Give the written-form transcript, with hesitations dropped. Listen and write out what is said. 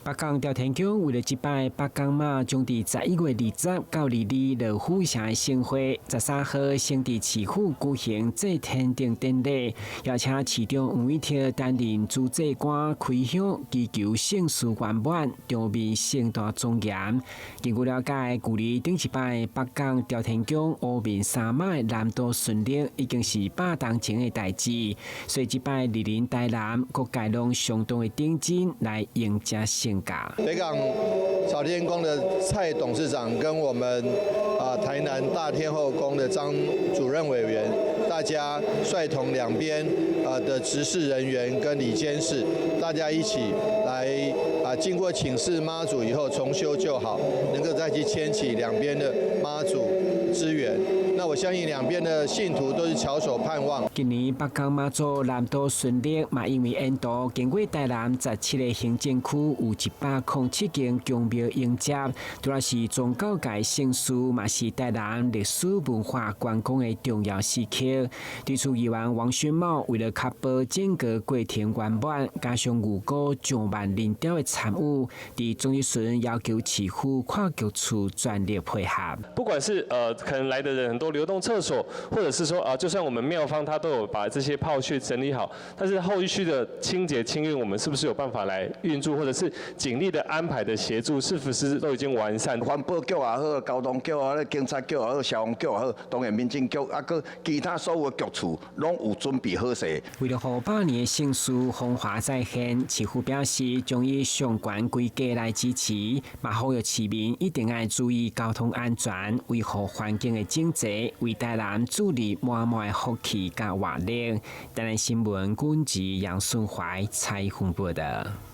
北港朝天宮為了這擺北港媽將佇11月20到22樂虎城的盛會，13號先佇市府舉行祭天頂典禮，邀請市長黃偉哲擔任主祭官，開香祈求盛事圓滿，場面盛大莊嚴。根據了解，距離頂一擺北港朝天宮烏面三媽的南渡巡禮已經是100冬前的代誌，所以這擺蒞臨台南各界攏相當的認真來迎接聖駕。北港朝天宮的蔡董事長跟我們台南大天後宮的張主任委員，大家率同兩邊的執事人員跟理監事，大家一起來經過請示媽祖以後重修舊好，能夠再去牽起兩邊的媽祖支援。那我相信兩邊的信徒都是翹首盼望。今年北港媽祖南渡巡禮嘛，因為沿途經過台南17個行政區，有107間宮廟迎接，除了是宗教界盛事，嘛是台南歷史文化觀光的重要時刻。對此，議員王勳茂為了確保整個過程圓滿，加上預估上萬人潮的參與，佇總質詢要求市府跨局處全力配合。不管是可能來的人很多，流動廁所，或者是說啊，就算我們廟方他都有把這些炮穴整理好，但是後續的清潔清運，我們是不是有辦法來運作，或者是警力的安排的協助，是不是都已經完善？環保局也好，交通局也好，警察局也好，消防局也好，當然民政局啊，閣其他所有的局處攏有準備好勢。為了予百年的盛事風華再現，市府表示將以上懸規格來支持，嘛呼籲市民一定愛注意交通安全，維護環境的整齊，為台南注入滿滿的福氣佮活力。台南新聞軍事楊順懷採訪報道。